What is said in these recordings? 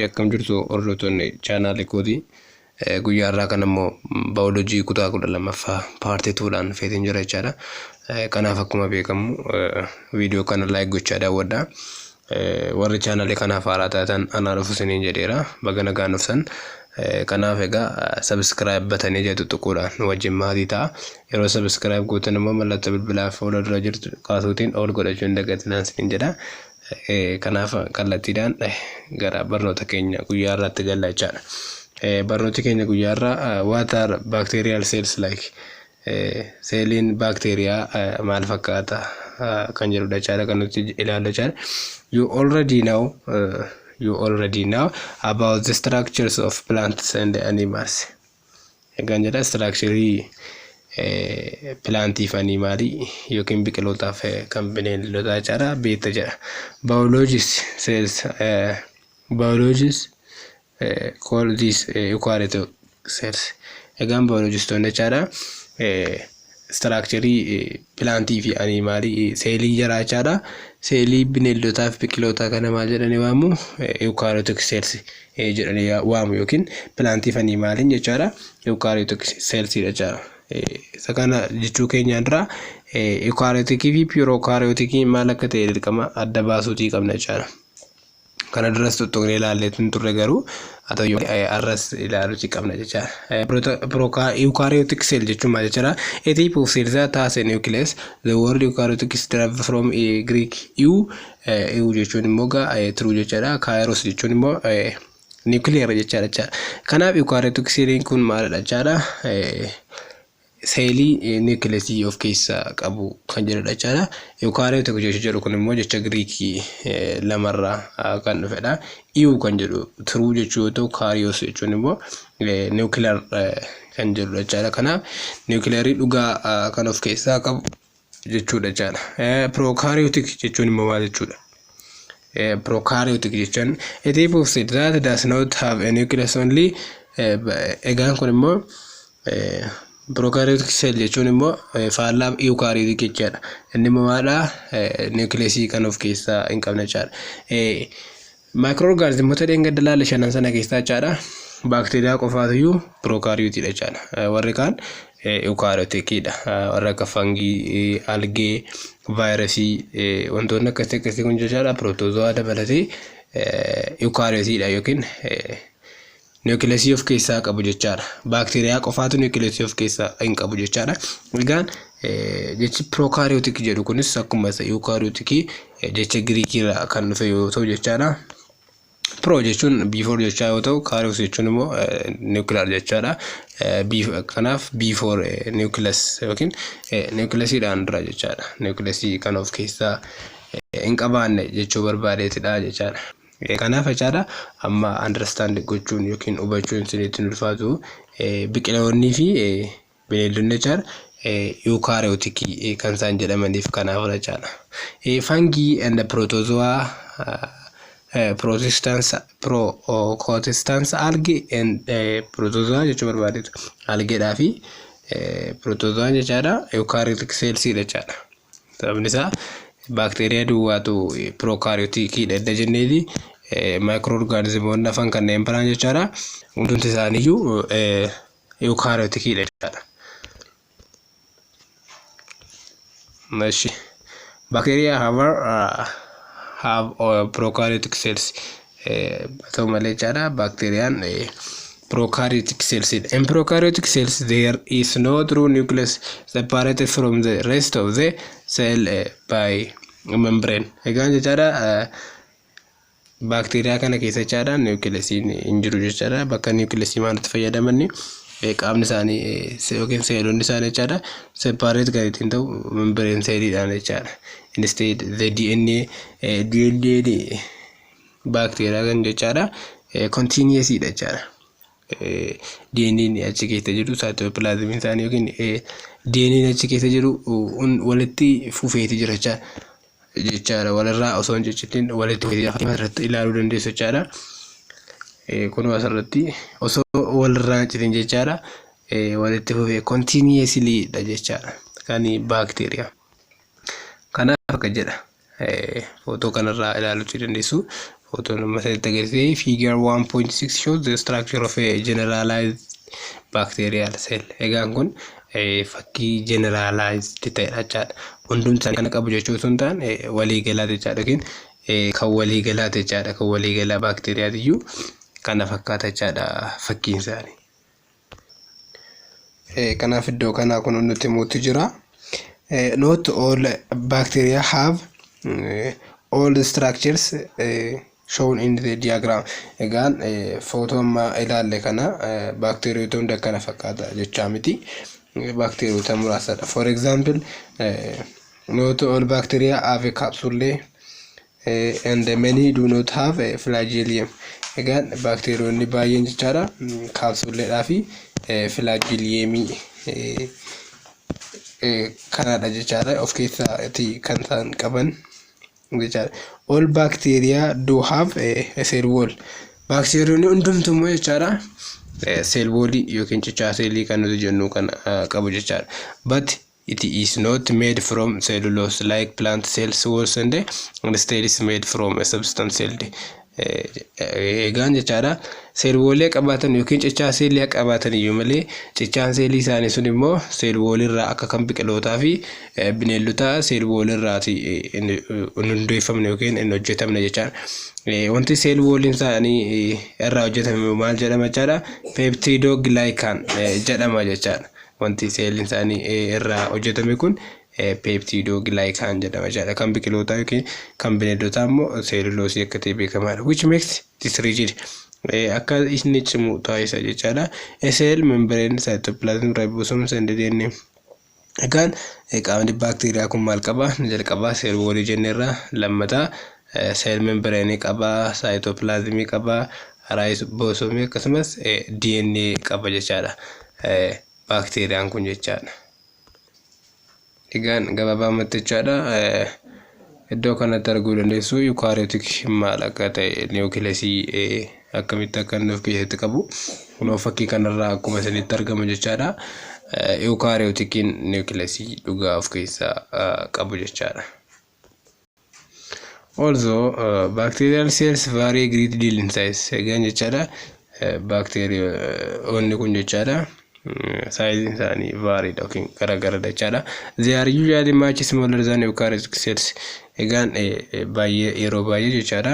Akkam jirtu hordoftoonni chaanaalii kootii? Guyyaa har'aa kana immoo baayoloojii kutaa 12ffaa paartii 2dhaan feetiin jira jechaadha. Kanaaf akkuma beekamu viidiyoo kana laayik gochaa daawwadhaa. Warri chaanaalii kanaaf haaraa taatan anaa dhufu isiniin jedheera. Baga nagaan dhuftan. Kanaaf egaa sabiskiraayib batanii jedhu tuquudhaan nu wajjin maatii ta'a. Yeroo sabiskiraayib gootan immoo mallattoo bilbilaa fuula dura jirtu kaasuutiin ol godhachuu hin dagatinaa isiniin jedha. Kanaaf kallattiidhaan gara barnoota keenya guyyaa irraatti galla jechaadha. Barnooti keenya guyyaa irraa what are bacterial cells like, seeliin baakteeriyaa maal fakkaata kan jedhudha jechaadha kan nuti ilaallu jechaadha. You already know about the structures of plants and animals. Egaan jedha istiraakcharii pilaantii fi animaalii yookiin biqilootaaf kan bineeldotaa jechaadha beekta jedha. Biologists says biologists call this eukaryotic cells. Egaan biologistoonni jechaadha istiraakcharii pilaantii fi animaalii seelii jaraa jechaadha. Seelii bineeldotaa fi biqilootaa kana maal jedhanii waamu? Eukaryotic cells jedhanii waamu yookiin pilaantii fi animaaliin jechaadha. Eukaryotic cells jechaadha. Isa kana jechuu keenyaan dura eukaryotic fi prokaryotic maal akka ta'e dirqama adda baasuutii qabna jechaadha. Kana duras tuttuqnee ilaallee hin turre, garuu haa ta'u har'as ilaaluutii qabna jechaadha. Eukaryotic cell jechuun maal jechaadha? A type of cell that has a nucleus. The word eukaryotic is derived from a Greek eu. Eu jechuun immoo gaa true jechaadha. Karyos jechuun immoo nuclear jechaadha jechaadha. Kanaaf eukaryotic celliin kun maalidha jechaadha? Seelii niwukileesii of keessaa qabu kan jedhudha jechaadha. Eukaryotic jecha jedhu kun immoo jecha Giriikii lamarraa kan dhufedha. Eu kan jedhu true jechuu yoo ta'u, karyos jechuun immoo nuclear kan jedhudha jechaadha. Kanaaf niwukileerii dhugaa kan of keessaa qabu jechuudha jechaadha. Prokaryotic jechuun immoo maal jechuudha? Prokaryotic jechuun a type of cell that does not have a nucleus only. Egaan kun immoo prokaryotic cell jechuun immoo faallaa eukaryotic jechaadha. Inni immoo maadha? Niwukileesii kan of keessaa hin qabne jechaadha. Maayikiroo dheengadda laalla shanan sana keessaa jechaadha. Baakteeriyaa qofaatuyyuu prokaryotidha jechaadha. Warri kaan eukaryoticidha. Warra akka fangii, algee, vaayirasii, wantoonni akkasii akkasii kun jechaadha. Protozoa dabalatee eukaryotidha yookiin niwukileesii of keessaa qabu jechaadha. Baakteeriyaa qofaatu niwukileesii of keessaa hin qabu jechaadha. Egaan jechi prokaryotic jedhu kunis akkuma isa eukaryoticii jecha Giriikii irraa kan dhufe yoo ta'u jechaadha. Pro jechuun before jechaa yoo ta'u, karyos jechuun immoo nuclear jechaadha. Kanaaf before nucleus yookiin niwukileesiidhaan dura jechaadha. Niwukileesii kan of keessaa hin qabaanne jechuu barbaadeetidha jechaadha. Kanaaf jechaadha amma understand gochuun yookiin hubachuun isinitti hin ulfaatu, biqiloonnii fi bineeldonni jechaadha eukaryoticii kan isaan jedhamaniif kanaaf jechaadha. Fungi and protozoa, protistans, protistans, algae and protozoa jechuu barbaadeetu, algeedhaa fi protozoa jechaadha eukaryotic cellsiidha jechaadha. Sababni isaa baakteeriyaa duwwaatu prokaryoticiidha edda jenneeti, maayikiroo hafan kanneen biraan jechaadha. Hundumti isaaniiyyuu eukaryoticiidha jechaadha. Eshi. Bacteria, however, have prokaryotic cells. Haa ta'u malee jechaadha baakteeriyaan prokaryotic cells. In prokaryotic cells there is no true nucleus separated from the rest of the cell by membrane. Egaan jechaadha baakteeriyaa kana keessa jechaadha niwukileesiin hin jiru jechaadha. Bakka niwukileesii maalitti fayyadamanni qaamni isaanii yookiin seelonni isaanii jechaadha separate kan ittiin ta'u membrane seeliidhaan jechaadha. Instead the DNA, DNA baakteeriyaa kan jechaadha continuousdha jechaadha. DNA achi keessa jiru, saayitoopilaazimiin isaanii yookiin DNA achi keessa jiru walitti fufeeti jira jechaadha. Walirraa osoo hin ciccitin walitti fufeeti irratti ilaaluu dandeessu jechaadha. Kunoo asirratti osoo walirraa hin citin jechaadha walitti fufee continuously dha jechaadha kan baakteeriyaa. Kanaaf akka jedha footoo kanarraa ilaaluu dandeessu. Footoon amma asirratti agarsiise, figure 1.6 shows the structure of a generalized bacterial cell. Egaan kun fakkii generalized ta'edha jechaadha. Hundumti isaanii kana qabu jechuu osoo hin taane, waliigalaati jechaadha, yookiin kan waliigalaati jechaadha. Kan waliigalaa baakteeriyaatiyyuu kana fakkaata jechaadha fakkiin isaanii. Kanaaf iddoo kanaa kun nutti himuutu jira. Not all bacteria have all the structures shown in the diagram. Egaan footoo amma ilaalle kana baakteeriyoota hunda akkana fakkaata jechaa miti. Baakteeriyoota muraasadha. For example, not all bacteria have a capsule and many do not have a flagellum. Egaan baakteeriyoonni baay'een jechaadha kaapsuleedhaa fi flagellumii kanadha jechaadha of keessaati kan isaan qaban jechaadha. All bacteria do have a cell wall. Baakteeriyoonni hundumtuu immoo jechaadha cell wallii yookiin cichaa seelii kan nuti jennu kana qabu jechaadha. But it is not made from cellulose like plant cells walls and instead is made from a substance called. Egaan jechaadha, cell wallii qabaatan yookiin cichaa seelii qabaatan iyyuu malee, cichaan seelii isaanii sun immoo cell wallirraa akka kan biqilootaa fi bineeldotaa cell wallirraati hin hundeeffamne yookiin hin hojjetamne jechaadha. Wanti cell walliin isaanii irraa hojjetame maal jedhama jechaadha? Peptidoglycan jedhama jechaadha. Wanti seeliin isaanii irraa hojjetame kun peptidoglycan jedhama jechaadha. Kan biqilootaa yookiin kan bineeldotaa immoo seeluloosii akka ta'e beekamaadha. Which makes this rigid. Akka inni cimu taasisa jechaadha. Cell membrane, cytoplasm, ribosomes and DNA. Egaan qaamni baakteeriyaa kun maal qaba? Jalqabaa cell wallii jenneerra, lammataa cell membrane qaba, cytoplasmii qaba, ribosomii akkasumas DNA qaba jechaadha. Baakteeriyaan kun jechaadha. Egaan gabaabumatti jechaadha, iddoo kanatti arguu dandeessu eukaryotic maal akka ta'e, niwukileesii akkamitti akka inni of keessatti qabu kunoo fakkii kanarraa akkuma isinitti argamu jechaadha. Eukaryoticiin niwukileesii dhugaa of keessaa qabu jechaadha. Also, bacterial cells vary a great deal in size. Egaan jechaadha, baakteeriyoonni kun jechaadha, sizeiin isaanii varydha yookiin garagaradha jechaadha. They are usually much smaller than eukaryotic cells. Egaan baay'ee yeroo baay'ee jechaadha,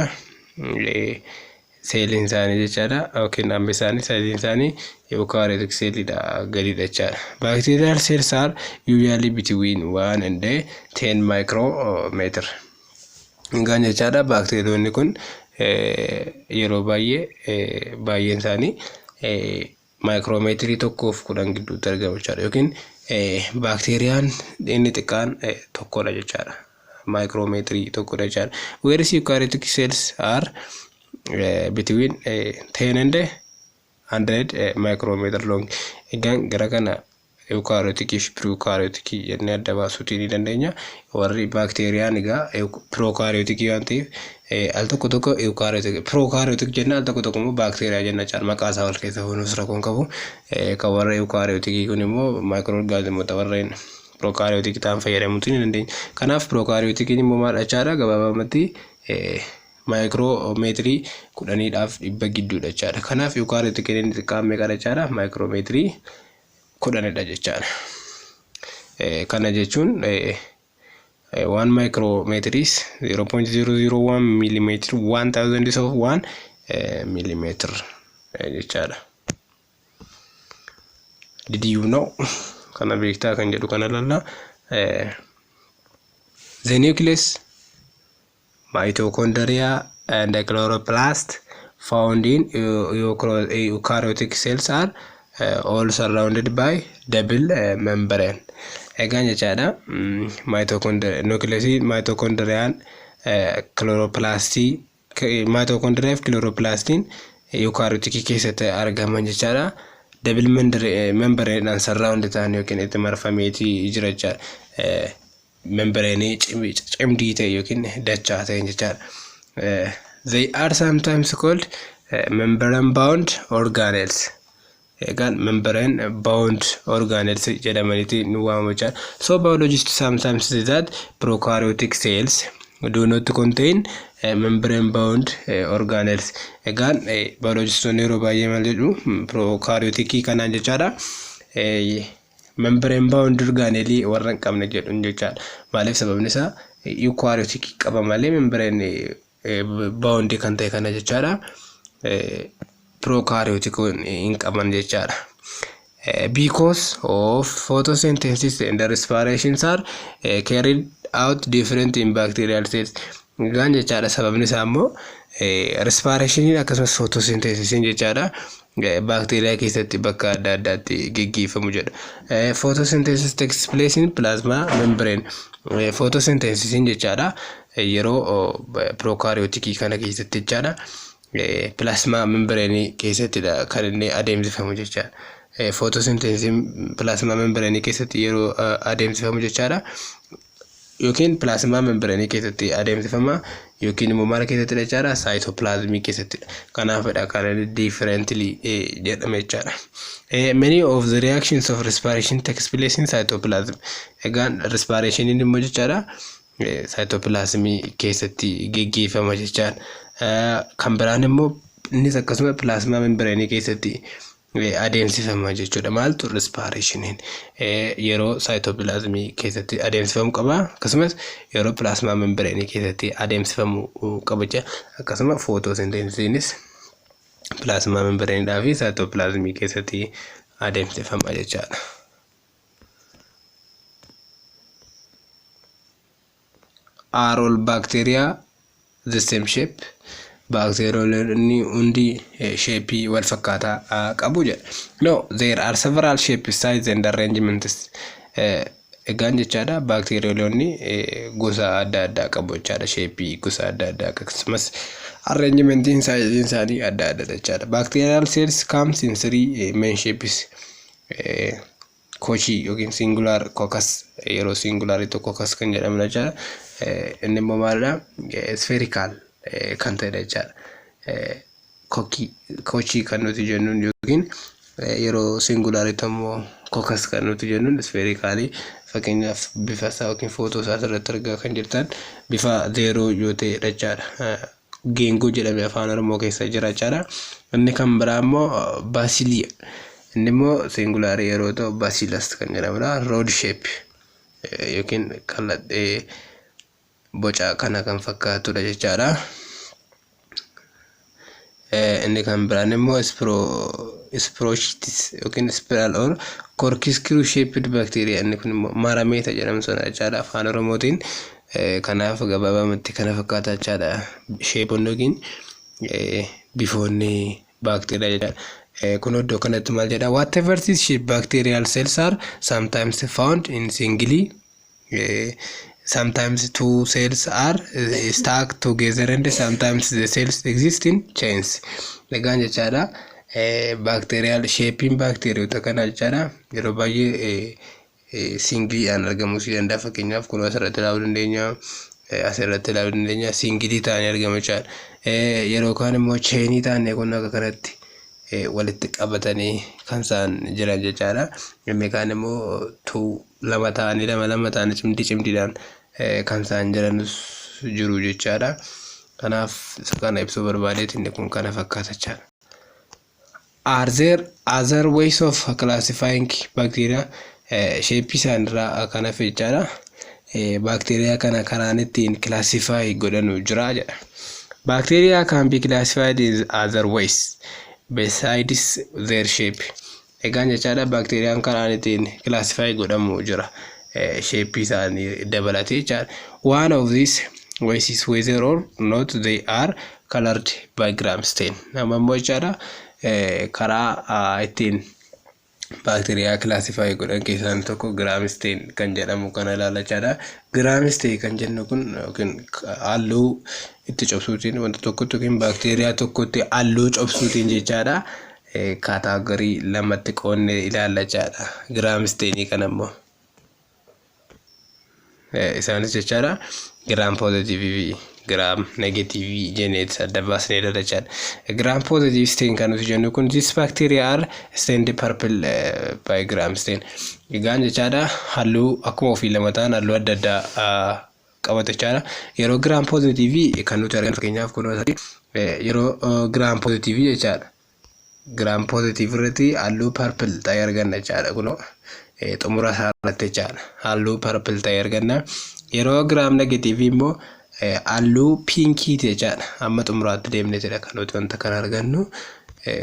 seeliin isaanii jechaadha yookiin hammi isaanii, sizeiin isaanii eukaryotic cellidha gadidha jechaadha. Bacterial cells are usually between 1 and 10 micrometer. Egaan jechaadha, baakteeriyoonni kun yeroo baay'ee baay'een isaanii maayikiroomeetirii 1f 10 gidduutti argamu jechaadha, yookiin baakteeriyaan inni xiqqaan tokkodha jechaadha. Maayikiroomeetirii tokkodha jechaadha. Whereas eukaryotic cells are between 10 and 100 micrometer long. Egaan gara kana eukaryoticii fi prokaryoticii jennee adda baasuutii ni dandeenya. Warri baakteeriyaan egaa prokaryoticii waan ta'eef, al tokko tokko eukaryotic prokaryotic jenna, al tokko tokko immoo baakteeriyaa jenna jechaadha. Maqaa isaa wal keessa fuunuus rakkoon qabu. Kan warra eukaryoticii kun immoo maayikiroo warreen prokaryoticii ta'an fayyadamuutii ni dandeenya. Kanaaf prokaryoticiin immoo maal jechaadha? Gabaabumatti maayikiroomeetirii 10dhaaf 100 gidduudha jechaadha. Kanaaf eukaryoticiin inni xiqqaan meeqadha jechaadha? Maayikiroomeetirii 10dha jechaadha. Kana jechuun 1 micrometer is 0.001 millimeter, 1000 of 1 millimeter jechaadha. Did you know? Kana beektaa kan jedhu kana lalla. The nucleus, mitochondria and the chloroplast found in eukaryotic cells are all surrounded by double membrane. Egaan jechaadha, nucleusii, mitochondriaan, chloroplastii, mitochondriyaa fi chloroplastiin eukaryoticii keessatti argaman jechaadha. Double membraneedhaan surround ta'an yookiin itti marfameetii jira jechaadha. Membraneii cimdii ta'e yookiin dachaa ta'e jechaadha. They are sometimes called membrane bound organelles. Egaan membrane bound organelles jedhamaniiti nu waamamu jechaadha. So biologists sometimes say that prokaryotic cells do not contain Membrane bound organelles. Egaan baayoloojistoonni yeroo baay'ee maal jedhu prokaryoticii kanaan jechaadha. Membrane bound organelle warra hin qabne jedhuun jechaadha. Maaliif? Sababni isaa eukaryoticii qaba malee membrane bound kan ta'e kana jechaadha. Prokaryotic hin qaban jechaadha. Because of photosynthesis and the respirations are carried out different in bacterial cells. Egaan jechaadha, sababni isaa immoo respirationiin akkasumas photosynthesisiin jechaadha baakteeriyaa keessatti bakka adda addaatti geggeeffamu jedha. Photosynthesis takes place in plasma membrane. Photosynthesisiin jechaadha yeroo prokaryoticii kana keessatti jechaadha plasma membrane keessattidha kan inni adeemsifamu jechaadha. Photosynthesisiin plasma membrane keessatti yeroo adeemsifamu jechaadha. Yookiin plasma membrane keessatti adeemsifama yookiin immoo maal keessatti jechaadha? Cytoplasmii keessattidha. Kanaafidha kan inni differently jedhame jechaadha. Many of the reactions of respiration takes place in cytoplasm. Egaan respirationiin immoo jechaadha cytoplasmii keessatti geggeeffama jechaadha. Kan biraan immoo innis akkasuma plasma membrane keessatti adeemsifama jechuudha. Maaltu? Respirationiin yeroo cytoplasmii keessatti adeemsifamu qaba. Akkasumas yeroo plasma membrane keessatti adeemsifamu qaba jechuudha. Akkasuma photosynthesisiinis plasma membraneiidhaa fi cytoplasmii keessatti adeemsifama jechaadha. Are all bacteria the same shape? Baakteeriyoonni hundi shapeii wal fakkaataa qabu jedha. No, there are several shapes, size and arrangements. Egaan jechaadha, baakteeriyoonni gosa adda addaa qabu jechaadha. Shapeii gosa adda addaa akkasumas arrangementiin sizeiin isaanii adda adda jechaadha. Bacterial cells comes in three main shapes. Cocci yookiin singular coccus, yeroo singularii tokko coccus kan jedhamu jechaadha. Inni immoo maalidha? Spherical kan ta'edha jechaadha. Cocci cocci kan nuti jennuun yookiin yeroo singulariitti immoo coccus kan nuti jennuun sphericalii, fakkeenyaaf bifa isaa yookiin footoo isaa asirratti argaa kan jirtan bifa zeeroo yoo ta'edha jechaadha. Geengoo jedhame afaan Oromoo keessa jira jechaadha. Inni kan biraa immoo bacilli. Inni immoo singularii yeroo ta'u bacillus kan jedhamudha. Rod shape yookiin kallattii boca kana kan fakkaatudha jechaadha. Inni kan biraan immoo spirochetes yookiin spiral or corkscrew shaped bacteria. Inni kun immoo marameeta jedhamu sana jechaadha afaan Oromootiin. Kanaaf gabaabamatti kana fakkaata jechaadha. Shapeonni yookiin bifoonni baakteeriyaa jechaadha. Kun iddoo kanatti maal jedha? Whatever this shape, bacterial cells are sometimes found in singly, sometimes two cells are stacked together and sometimes the cells exist in chains. Egaan jechaadha, bacterial shapeiin baakteeriyoota kana jechaadha yeroo baay'ee singleiidhaan argamuu si danda'a. Fakkeenyaaf kun asirratti ilaaluu dandeenya, asirratti ilaaluu dandeenya, singleii ta'anii argamu jechaadha. Yeroo kaan immoo chainii ta'anii kun akka kanatti walitti qabatanii kan isaan jiran jechaadha. Inni kaan immoo two lama ta'anii, lama lama ta'anii, cimdii cimdiidhaan kan isaan jiranus jiru jechaadha. Kanaaf isa kana ibsuu barbaadeet, inni kun kana fakkaata jechaadha. Are there other ways of classifying bacteria? Shapeii isaanirraa kan hafe jechaadha. Baakteeriyaa kana karaan ittiin classify godhanu jira jedha. Bacteria can be classified in other ways besides their shape. Egaan jechaadha, baakteeriyaan karaan ittiin classify godhamu jira. Shapeii isaanii dabalatee jechaadha. One of these ways is whether or not they are colored by gram stain. Nama immoo jechaadha, karaa ittiin baakteeriyaa classify godhan keessaa inni tokko gram stain kan jedhamu kana ilaalla jechaadha. Gram stain kan jennu kun yookiin halluu itti cobsuutiin wanta tokkotti yookiin baakteeriyaa tokkotti halluu cobsuutiin jechaadha. Category lamatti qoodnee ilaalla jechaadha. Gram stainii kana immoo. Isaanis jechaadha gram positiveii fi gram negativeii jenneet adda baasnee ilaalla jechaadha. Gram positive stain kan nuti jennu kun, this bacteria are stained purple by gram stain. Egaan jechaadha, halluu akkuma ofii lama ta'an halluu adda addaa qabatu jechaadha. Yeroo gram positive kan nuti argannu, fakkeenyaaf kun yeroo gram positive jechaadha. Gram positive irratti halluu purple ta'e arganna jechaadha, kunoo xumura isaa irratti jechaadha. Halluu purple ta'e arganna. Yeroo gram negative immoo halluu pinkiiti jechaadha. Amma xumuraatti deemneetidha kan nuti wanta kana argannu.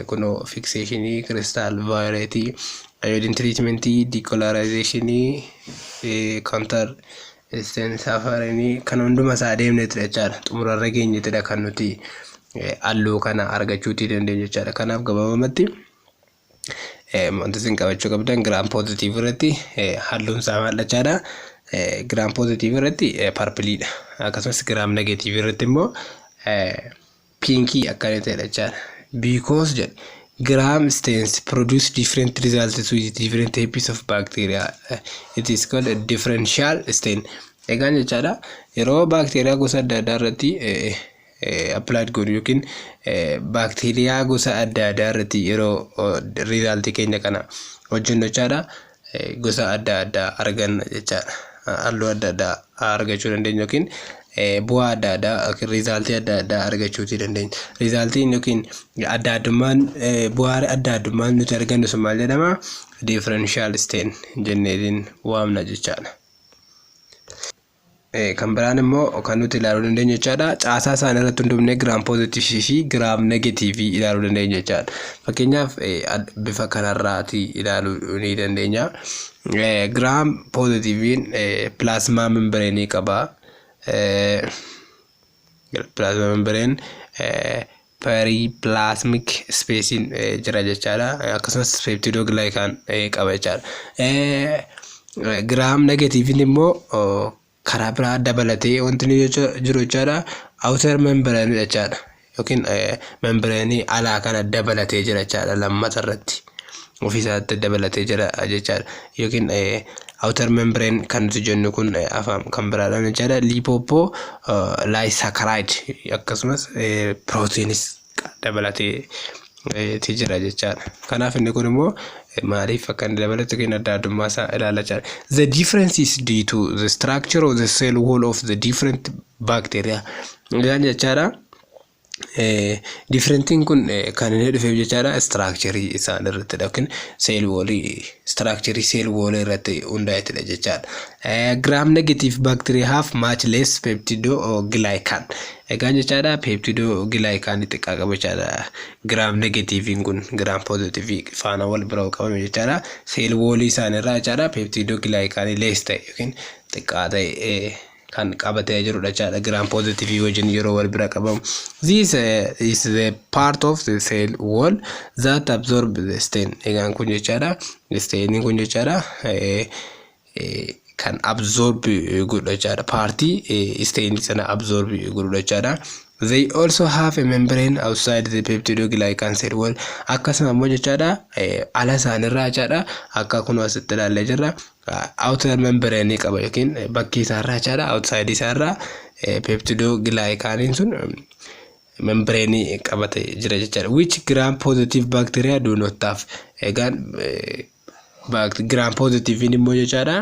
Kunoo fixationii, crystal violetii, iodine treatmentii, decolorationii, counter stain, safraninii kan hunduma isaa deemneetidha jechaadha. Xumurarra geenyetidha kan nuti halluu kana argachuutii dandeenyu jechaadha. Kanaaf gabaabumatti wanti isin qabachuu qabdan gram positive irratti halluun isaa maal jechaadha? Gram positive irratti purpleiidha. Akkasumas gram negative irratti immoo pinkii akka inni ta'edha jechaadha. Because jedha, gram stains produce different results with different types of bacteria. It is called a differential stain. Egaan jechaadha, yeroo baakteeriyaa gosa adda addaa irratti applied godhu yookiin baakteeriyaa gosa adda addaa irratti yeroo resultii keenya kana hojjennu jechaadha, gosa adda addaa arganna jechaadha. Halluu adda addaa argachuu dandeenya yookiin bu'aa adda addaa yookiin resultii adda addaa argachuutii dandeenya. Resultiin yookiin adda addummaan, bu'aa adda addummaan nuti argannu sun maal jedhama? Differential stain jenneetiin waamna jechaadha. Kan biraan immoo kan nuti ilaaluu dandeenyu jechaadha. Caasaa isaanii irratti hundoofnee gram positive fi gram negative ilaaluu dandeenya jechaadha. Fakkeenyaaf bifa kanarraati ilaaluu ni dandeenya. Gram positiveiin plasma membraneii qaba. Plasma membrane, periplasmic spaceiin jira jechaadha. Akkasumas peptidoglycan qaba jechaadha. Gram negativeiin immoo karaa biraa dabalatee wanti inni jiru jechaadha. Outer membrane jechaadha. Yookiin membraneii alaa kana dabalatee jira jechaadha lammata irratti. Ofiisaatti dabalatee jira jechaadha. Yookiin outer membrane kan nuti jennu kun afaan kan biraadhaan jechaadha. Lipopolysaccharide akkasumas proteinis dabalatee jira jechaadha. Kanaaf inni kun immoo maaliif akka inni dabalatu yookiin adda addummaa isaa ilaalla jechaadha. The difference is due to the structure of the cell wall of the different bacteria. Isaan jechaadha. Differentiin kun kan inni dhufeef jechaadha structureii isaan irrattidha yookiin cell wallii, structureii cell wallii irratti hundaa'etidha jechaadha. Gram negative bacteria have much less peptidoglycan. Egaa jechaadha, peptidoglycan xiqqaa qaba jechaadha. Gram negativeiin kun gram positive faana wal bira qabame jechaadha. Cell wallii isaaniirraa jechaadha peptidoglycan less ta'e yookiin xiqqaa ta'e kan qabatee jirudha jechaadha gram positive wajjin yeroo wal bira qabamu. This is the part of the cell wall that absorb the stain. Egaan kun jechaadha, stainiin kun jechaadha kan absorb godhu jechaadha. Partii stain sana absorb godhu jechaadha. They also have a membrane outside the peptidoglycan cell wall. Akkasuma immoo jechaadha ala isaanirraa jechaadha, akka kun asitti ilaallee jirra. Outer membrane qaba yookiin bakkee isaarraa jechaadha, outside isaarraa peptidoglycaniin sun membrane qabate jira jechaadha. Which gram positive bacteria do not have. Egaan gram positive immoo jechaadha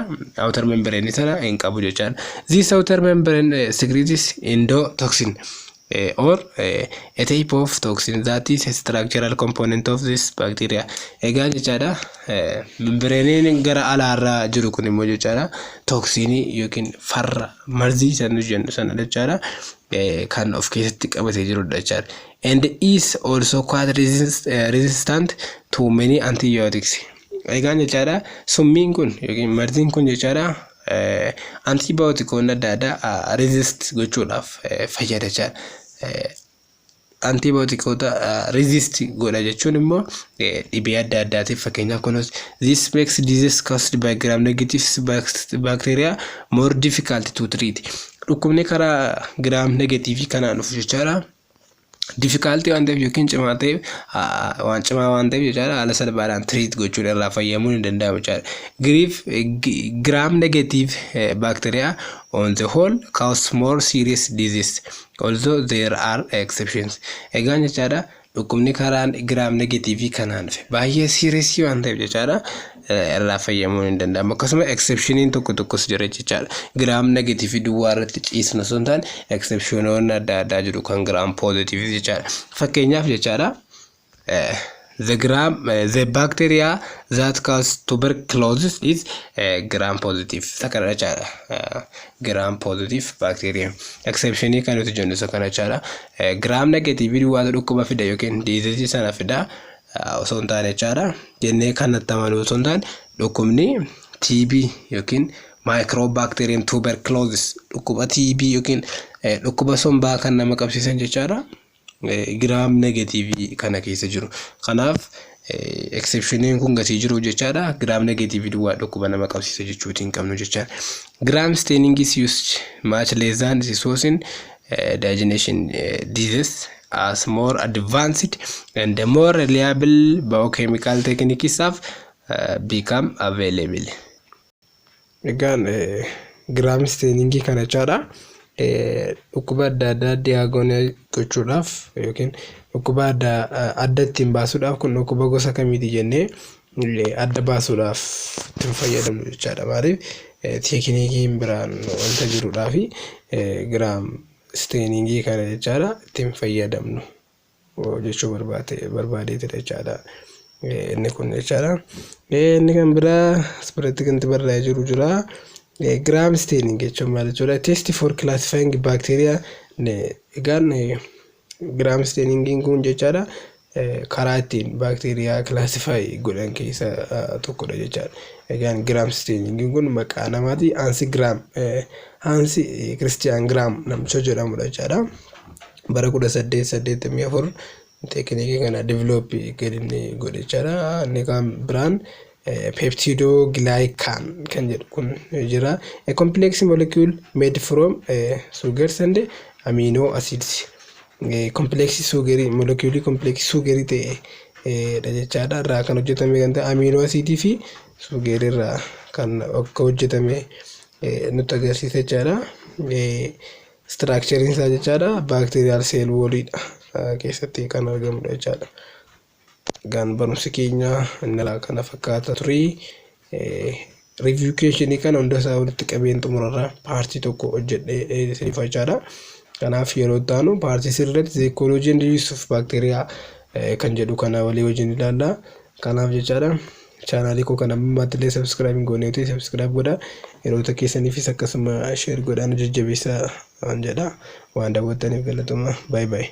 outer membrane sana hin qabu jechaadha. This outer membrane secretes endotoxin or a type of toxin that is a structural component of this bacteria. Egaa jechaadha, membraneiin gara alaarraa jiru kun immoo jechaadha toxinii yookiin farra marzii san jennu sana jechaadha kan of keessatti qabatee jirudha jechaadha. And is also quite resistant to many antibiotics. Egaan jechaadha, summiin kun yookiin marziin kun jechaadha antibiotikoonni adda addaa resist gochuudhaaf fayyada jechaadha. Antibiotikoota resist godha jechuun immoo dhibee adda addaatiif, fakkeenyaaf kunis this makes disease caused by gram negative bacteria more difficult to treat. Dhukkubni karaa gram negative kanaan dhufu jechaadha. Difficulty waan ta'eef yookiin cimaa ta'eef, waan cimaa waan ta'eef jechaadha, haala salphaadhaan treat gochuun irraa fayyamuun hin danda'amu jechaadha. Grief gram negative bacteria on the whole cause more serious disease, although there are exceptions. Egaan jechaadha, dhukkubni karaan gram negative kanaan dhufe baay'ee serious waan ta'eef jechaadha. irraa fayyadamuun hin danda'amu. Akkasuma exceptioniin tokko tokkos jira jechaadha. Gram negative duwwaa irratti ciisna osoo hin taane, exceptionoonni adda addaa jiru kan gram positive jechaadha. Fakkeenyaaf jechaadha, the bacteria that cause tuberculosis is gram positive. Isa kana jechaadha. Gram positive bacteria. Exceptionii kan nuti jennu isa kana jechaadha. Gram negative duwwaatu dhukkuba fida yookiin disease sana fida osoo hin taane jechaadha. Jennee kanatti amanuu osoo hin taane, dhukkubni TB yookiin Mycobacterium tuberculosis, dhukkuba TB yookiin dhukkuba sombaa kan nama qabsiisan jechaadha, gram negative kana keessa jiru. Kanaaf exceptioniin kun gatii jiru jechaadha. Gram negative duwwaa dhukkuba nama qabsiisa jechuuti hin qabnu jechaadha. Gram staining is used much less than the diagnosis disease as more advanced and more reliable biochemical techniques have become available. Egaan gram stainingii kana jechaadha, dhukkuba adda addaa diagnose gochuudhaaf yookiin dhukkuba adda adda ittiin baasuudhaaf, kun dhukkuba gosa kamiiti jennee adda baasuudhaaf ittiin fayyadamnu jechaadha. Maaliif, techniqueiin biraan wanta jiruudhaa fi gram stainingii kana jechaadha ittiin fayyadamnu jechuu barbaadeetidha jechaadha. Inni kun jechaadha. Inni kan biraa asirratti kan barraa'ee jiru jira. Gram staining jechuun maal jechuudha? Test for classifying bacteria. Egaan gram stainingiin kun jechaadha, karaa ittiin baakteeriyaa classify godhan keessaa tokkodha jechaadha. Egaan gram stainingiin kun maqaa namaati, Hans Gram, Hans Christian Gram namicha jedhamudha jechaadha. Bara 1884 techniqueii kana develop gadi inni godhe jechaadha. Inni kan biraan peptidoglycan kan jedhu kun jira. A complex molecule made from sugars and amino acids. Complex sugarii, moleculeii complex sugarii ta'e dha jechaadha. Irraa kan hojjetame kan ta'e amino acidii fi sugarii irraa kan akka hojjetame nutti agarsiisa jechaadha. Structureiin isaa jechaadha, bacterial cell walliidha keessatti kan argamudha jechaadha. Egaan barumsi keenya inni kana fakkaata ture. Review questionii kana hunda isaa walitti qabeen xumurarra partii tokko hojjedhee isiniif jechaadha. Kanaaf yeroo itti aanu partii sirriitti the ecology and use of bacteria kan jedhu kana walii wajjin ilaalla. Kanaaf jechaadha, channelii koo kana ammaatti illee subscribe hin goone ta'e subscribe godhaa. Yeroota keessaniifis akkasuma share godhaa, nu jajjabeessaa waan jedha. Waan daawwattaniif galatooma. Baay'ee baay'ee.